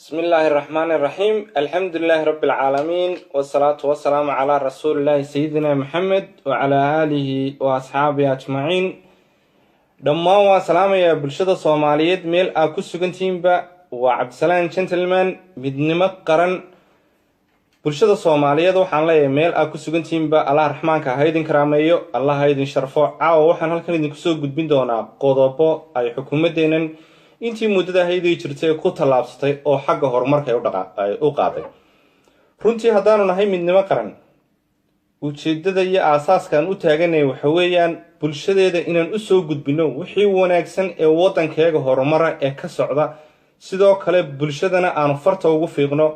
بسم الله الرحمن الرحيم، الحمد لله رب العالمين، والصلاة والسلام على رسول الله سيدنا محمد وعلى آله وأصحابه أجمعين. Dhammaan waan salaamayaa bulshada Soomaaliyeed meel aa ku sugantihiinba. Waa Cabdisalaan Gentleman, Midnimo Qaran. Bulshada Soomaaliyeed waxaan leeyahay, meel aa ku sugantihiinba, Allah Raxmaanka ha idin karaameeyo, Allah ha idin sharfo. Caawa waxaan halkan idinku soo gudbin doonaa qodobo ay xukuumaddeennan intii muddada hayday jirtay ku tallaabsatay oo xagga horumarka ay u qaaday. Runtii haddaanu nahay Midnimo Qaran, ujeeddada iyo aasaaskaan u taaganay waxa weeyaan bulshadeeda inaan usoo gudbino wixii wanaagsan ee waddankeega horumara ee ka socda. Sidoo kale bulshadana aanu farta ugu fiiqno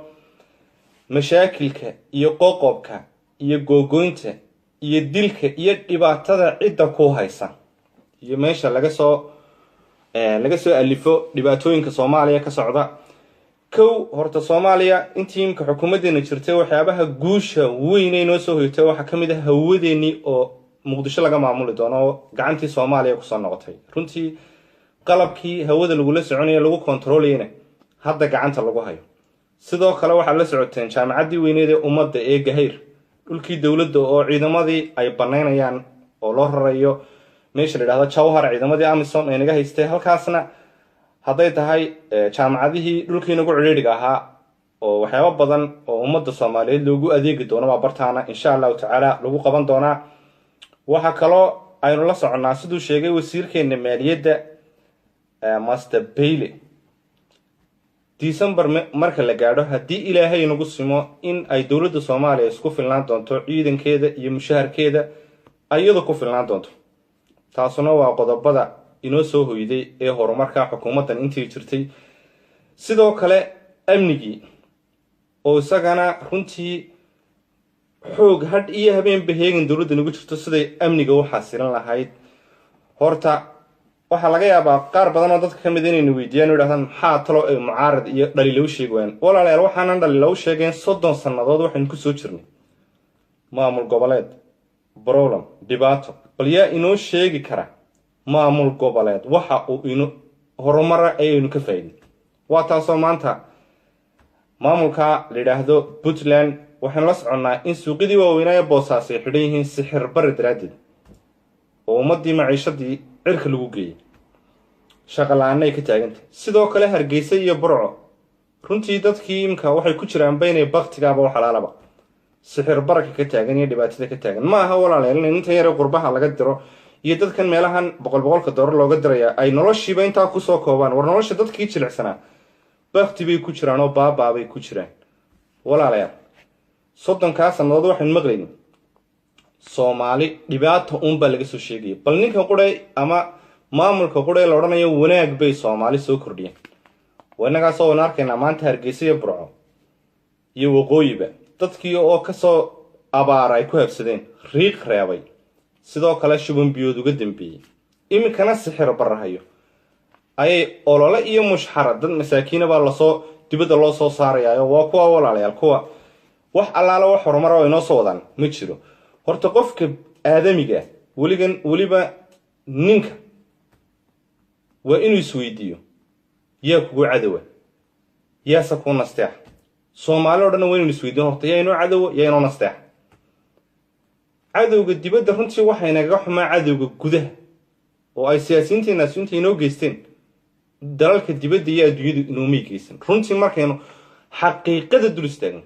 mashaakilka iyo qoqobka iyo googoynta iyo dilka iyo dhibaatada cidda ku haysa iyo meesha laga soo alifo dhibaatooyinka Soomaaliya ka socda. Kow, horta Soomaaliya intii imka xukuumaddeena jirtay, waxyaabaha guusha weynay noo soo hoytay waxaa ka mid ah hawadeenii oo Muqdisho laga maamuli doono oo gacantii Soomaaliya kusoo noqotay. Runtii qalabkii hawada lagula soconaya, lagu kontarolayana, hadda gacanta lagu hayo. Sidoo kale waxaad la socoteen jaamacaddii weyneed ee ummadda ee Gahayr, dhulkii dowladda oo ciidamadii ay banaynayaan oo loo rarayo meesha la yidhahdo Jawhar, ciidamadii AMISOM ee naga haystay halkaasna. Hadday tahay jaamacadihii, dhulkii nagu cidhiidhiga ahaa oo waxyaabo badan oo ummadda Soomaaliyeed loogu adeegi doono baa bartaana, insha Allahu tacaala, lagu qaban doonaa. Waxaa kaloo aynu la soconnaa, siduu sheegay wasiirkeena maaliyadda Master Bayle, December marka la gaadho, haddii Ilaahay nagu simo, in ay dowladda Soomaaliya isku filnaan doonto, ciidankeeda iyo mushaharkeeda iyadu ku filnaan doonto. Taasuna waa qodobada inoo soo hoyday ee horumarka xukuumaddan intii jirtay. Sidoo kale amnigii oo isagana runtii xoog hadh iyo habeenba heegan dowladda nagu jirto siday amniga u xasilin lahayd. Horta waxaa laga yaabaa qaar badan oo dadka ka mid inayna weydiiyaan o yidhahdaan, "Maxaa talo ay mucaarad iyo dhaliila u sheegi waayeen?" Walaalayaal, waxaanan dhaliila u sheegeen, 30 sannadood waxaynu kusoo jirnay maamul goboleed, problem, dhibaato. Bal yaa inoo sheegi kara maamul goboleed waxa uu ino horumara ayaynu ka faaidnay? Waa taasoo maanta maamulka la yidhaahdo Puntland waxaynu la soconnaa in suuqyadii waaweynaaye Boosaas ay xidhan yihiin sixir bari daraaddeed, oo ummaddii maciishadii cirka lagu geeyey, shaqa la-aanay ka taagantay. Sidoo kale Hargeysa iyo Burco runtii dadkii imka waxay ku jiraan baynay baktigaaba u xalaalaba sixir bararka ka taagan iyo dhibaatada ka taagan. Ma aha, walaalayaal, in intan yare qurbaha laga diro iyo dadkan meelahan boqol boqolka doolar looga diraya ay noloshiiba intaa kusoo koobaan. War nolosha dadkii jilicsanaa bakti bay ku jiraan oo baabaabay ku jiraan. Walaalayaal, 30-kaa sannadood waxaynu maqlaynin Soomaali dhibaata uunbaa laga soo sheegaya. Bal ninka qudhay ama maamulka qudhay la odhanayo wanaag bay Soomaali soo kordhiyeen waa innagaasoo waynu arkaynaa maanta Hargeysa iyo Burco iyo waqooyiba dadkii oo kasoo abaara ay ku habsadeen, riiq reebay, sidoo kale shuban biyood uga dambeeyey, iminkana sixir barahayo, ayay olole iyo mushxara dad masaakiina baa lasoo dibadda loo soo saarayaayo. Waa kuwa, walaalayaal, kuwa wax allaala wax horumar oo inoo soo wadaan ma jiro. Horta qofka aadamiga weligan, weliba ninka, waa inuu isweydiiyo: yaa kugu cadowa, yaase kuu nasteexa? Soomaali o dhanna waa inaynu isweydiin horta, yaa inoo cadowa, yaa inoo nasteexa? Cadowga dibadda runtii waxay nagaga xumaa cadowga gudaha oo ay siyaasiyiinteenaasi intay inoo geysteen dalalka dibadda iyo adduunyadu inoomay geysan. Runtii markaynu xaqiiqada dul istaagno,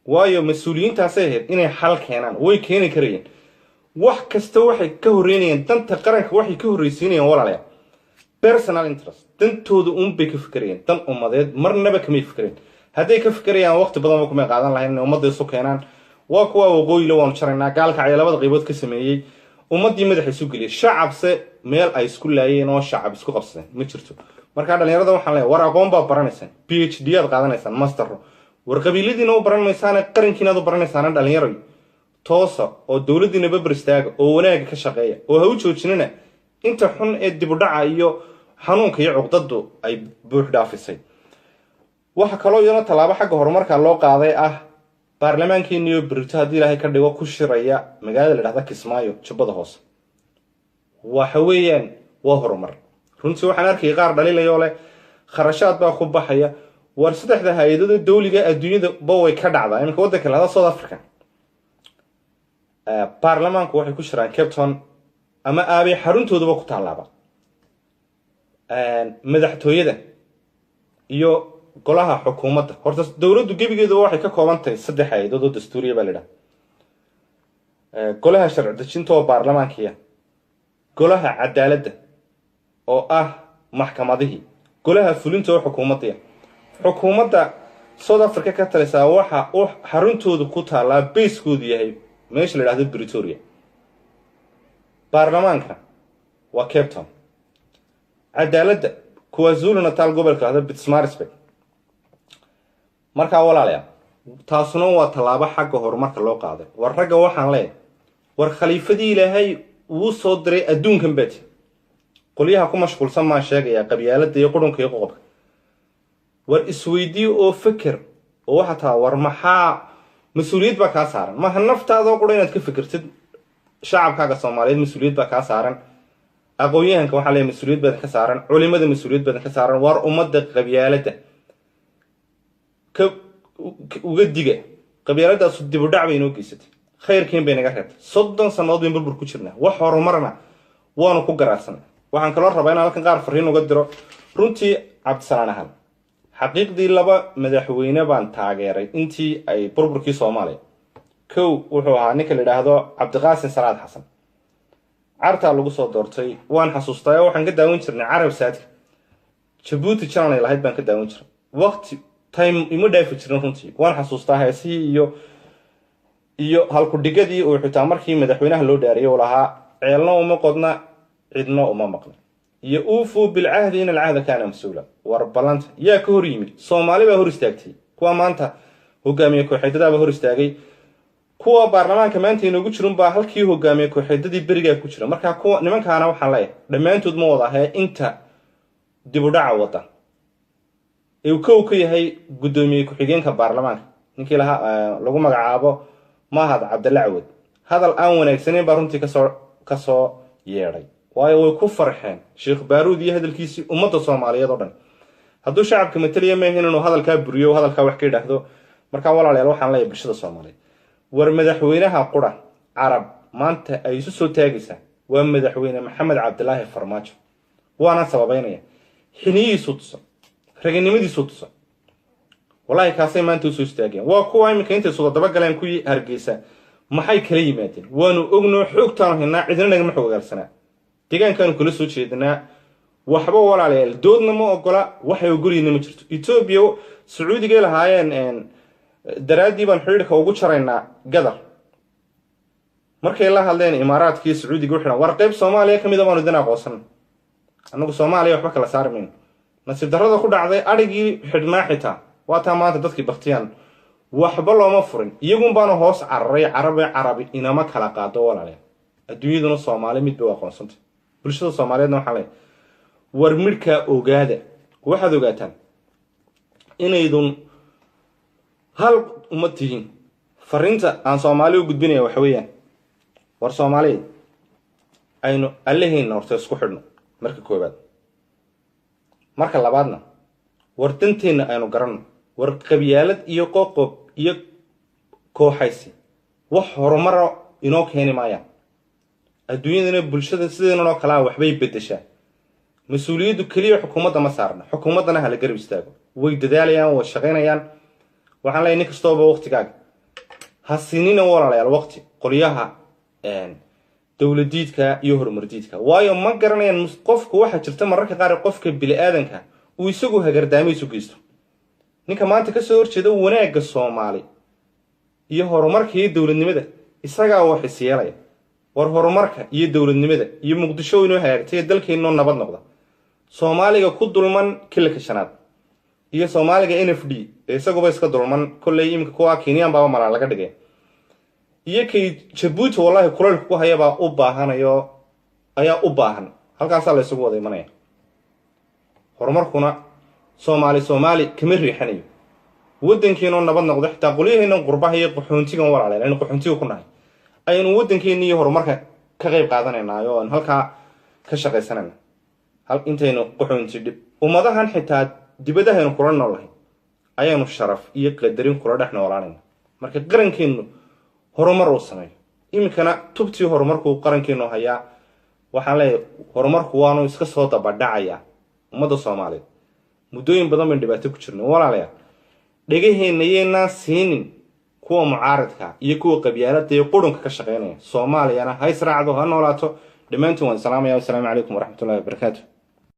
waayo mas-uuliyiintaasay ahayd inay xal keenaan, way keeni karayeen. Wax kasta waxay ka horreynayeen danta qaranka, waxay ka horreysiinayeen, walaalayaal, personal interest. Dantooda uunbay ka fikerayeen, dan ummadeed marnaba kamay fikereen. Hadday ka fikerayaan, waqti badanba kumay qaadan lahayn inay ummadda isu keenaan. Waa kuwa waqooyila waanu jaraynaa, Gaalkacya labada qaybood ka sameeyey, ummaddii madaxa isu geliyay, shacabse meel ay isku laayeen oo shacab isku qabsadeen ma jirto. Markaa dhalinyarada waxaan leeyahay, war aqoon baad baranaysaan, PhD aad qaadanaysaan, mastero. War qabiiladiina u baran maysaane, qarankiinaad u baranaysaana. Dhalinyaroy, toosa oo dowladdiina babar istaaga oo wanaaga ka shaqeeya oo ha u joojinina inta xun ee dibudhaca iyo xanuunka iyo cuqdadu ay buux dhaafisay. Waxaa kaloo iyadana tallaabo xagga horumarka loo qaaday ah baarlamaankeeniyo berito, haddii Ilaahay ka dhigo, ku shiraya magaalada la dhahda Kismaayo, Jubbada Hoose. Waxa weeyaan waa horumar. Runtii waxaan arkayay qaar dhaliilayoo leh kharashaad baa ku baxaya. War saddexda hay-adooda dawliga adduunyada ba way ka dhacdaa. Iminka waddanka lahada South Africa, baarlamaanku waxay ku shiraan Cape Town ama aabay xaruntooduba ku taalaaba. Madaxtooyada iyo golaha xukuumadda, horta dowladdu gebigeeduba waxay ka kooban tahay saddex hay-adood oo dastuuriya baa la idhaha: golaha sharci dejinta oo baarlamaankiya, golaha cadaaladda oo ah maxkamadihii, golaha fulinta oo xukuumaddiya. Xukuumadda South Africa ka talisaa waxa u xaruntoodu ku taallaa, bayskoodu yahay meesha la idhahdo Pretoria. Baarlamaanka waa Cape Town, cadaaladda KwaZulu Natal, gobolka lahdo Pietermaritzburg. Markaa walaalayaal, taasuna waa tallaabo xagga horumarka loo qaaday. War ragga waxaan leeyahay, war khaliifadii Ilaahay wuu soo diray adduunkan beti. Qolyaha ku mashquulsan maan sheegayaa qabyaaladda iyo qurunka iyo qoqobka. War isweydii oo feker oo waxa taa, war maxaa mas-uuliyad baa kaa saaran? Maha naftaadoo qura inaad ka fikirtid, shacabkaaga Soomaaliyeed mas-uuliyad baa kaa saaran. Aqoon-yahanka waxaa leeyahay mas-uuliyad badan ka saaran, culimada mas-uuliyad badan ka saaran. War ummadda qabyaaladda ka uga diga. Qabyaaladaasu dibudhac bay inoo geysatay, khayrkiin bay naga reebtay. 30 sannadood bayn burbur ku jirnaa, wax horumarna waanu ku garaadsanay. Waxaan kaloo rabaa inaan halkan qaar fariin uga diro. Runtii Cabdisalaan ahaan, xaqiiqdii laba madaxweyne baan taageeray intii ay burburkii Soomaaliya. Kow wuxuu ahaa ninka la idhaahdo Cabdiqaasin Salaad Xasan. Cartaa lagu soo doortay, waan xasuustaa, waxaan ka daawan jirnay Carab Saadka, Jabuuti channel ay lahayd baan ka daawan jiray. Waqti time ima dhaafi jirin runtii. Waan xasuustaa heesihii iyo halku-dhigadii uu xitaa markii madaxweynaha loo dhaariyay uu lahaa: "Ceelna uma qodna, cidna uma maqna," iyo "أوفوا بالعهد إن العهد كان مسؤولا." War ballanta yaa ka hor yimid? Soomaali baa hor istaagtay. Kuwa maanta hogaamiye kooxeedadaabaa hor istaagay. Kuwa baarlamaanka maanta inoogu jirun baa halkii hogaamiye kooxeedadii berigaa ku jira. Markaa kuwa nimankaana waxaan leeyahay, dhammaantood ma wada ahee, inta dibudhaca wada ee uu kow ka yahay guddoomiye ku-xigeenka baarlamaanka, ninkii lahaa lagu magacaabo Mahad Cabdalla Cawad, hadal aan wanaagsanayn baa runtii kasoo yeedhay, waayo way ku farxeen Sheekh Baaruud iyo hadalkiisii. Ummadda Soomaaliyeed oo dhan hadduu shacabka mateliya maahin inuu hadalkaa buriyo, hadalkaa wax ka yidhaahdo. Markaa walaalayaal, waxaan leeyahay bulshada Soomaaliyeed, war madaxweynaha qura Carab maanta ay isu soo taagaysaa waa madaxweyne Maxamed Cabdilaahi Farmaajo. Waana sababeynaya: xiniyihiisuu tusa, raganimadiisuu tusa. Wallahi kaasay maanta usoo istaageen. Waa kuwa iminka intay suda dabagaleen kuwii Hargeysa. Maxay kala yimaadeen? Waanu ognoo, xoogtaanu haynaa, cidina nagama xogogaalsanaa, deegaankaanu kala soo jeednaa. Waxba walaalayaal, doodna ma ogola, waxay ogolyiina ma jirto. Etoobiya, Sacuudigay lahaayeen daraaddii baan xidhiidhka ugu jaraynaa Gadar. Markay la hadleen Imaaraadkii Sacuudiga, wuxuu war qayb Soomaaliya ka mida baanu idin aqoonsan, annagu Soomaaliya waxba kala saari mayno. Nasiib darrada ku dhacday, adhigii xidhnaa xitaa waa taa maanta dadkii baktiyaan, waxba looma furin, iyagun baanu hoos cararay. Carabe carabi inama kala qaado walaalayaal, adduunyaduna Soomaali mid bay u aqoonsantay. Bulshada Soomaaliyeedna waxaan leeyahay, war midhkaa ogaada. Waxaad ogaataan inaydun hal ummad tihiin. Fariinta aan Soomaali u gudbinaya waxa weeyaan, war Soomaaliyeed, aynu Allaheenna horta isku xidhno marka koowaad, marka labaadna war danteenna aynu garanno. War qabyaalad iyo qoqob iyo kooxaysi wax horumara inoo keeni maayaan. Adduunyadana bulshada sideenanoo kalea waxbay beddeshaa. Mas-uuliyaddu keliya xukuumadda ma saarna, xukuumaddana hala garab istaago, way dadaalayaan, way shaqaynayaan. Waxaan leeyahay, nin kastooba waqtigaaga ha sinina walaalayaal waqti qolyaha dowladiidka iyo horumardiidka, waayo ma garanayaan. Qofku waxaa jirta mararka qaar qofka bini-aadanka uu isagu hagardaamihiisu geysto. Ninka maanta kasoo horjeeda wanaagga Soomaali iyo horumarka iyo dowladnimada isagaa wax is yeelaya. War horumarka iyo dowladnimada iyo Muqdisho inoo hagaagtay, dalkeennoo nabad noqda, Soomaaliga ku dulman kilika shanaad iyo Soomaaliga NFD ee isaguba iska dulman kolley, iminka kuwa Kenyan baaba malaa laga dhigay, iyo kay Jabuuti wallahi kulaylka ku hayabaa u baahanayo ayaa u baahan. Halkaasaa la isugu wada imanaya. Horumarkuna Soomaali Soomaali kama riixanayo. Waddankeenoo nabad noqdo, xitaa qolyaheennan qurbaha iyo qaxoontigan walaaleel aynu qaxoontiga ku nahay, aynu waddankeeni iyo horumarka ka qayb qaadanaynaa oo aan halkaa ka shaqaysanayna. Hal intaynu qaxoonti dhib ummadahan xitaa dibadahaynu kula noolahay. Ayaanu sharaf iyo qadarin kula dhex noolaanayna marka qarankeennu horumar uu sameeyo. Iminkana tubtii horumarkuu qarankeenu hayaa. Waxaan leeyahay, horumarku waanu iska soo dabadhacayaa. Ummadda Soomaaliyeed, muddooyin badan baynu dhibaato ku jirnay. Walaalayaal, dhegaheenna yeynaan siinin kuwa mucaaridka iyo kuwa qabyaalada iyo qurunka ka shaqeynaya. Soomaaliyana ha israacdo, ha noolaato. Dhammaantiin waan salaamaya. Wasalaamu calaykum waraxmatullahi wabarakaatu.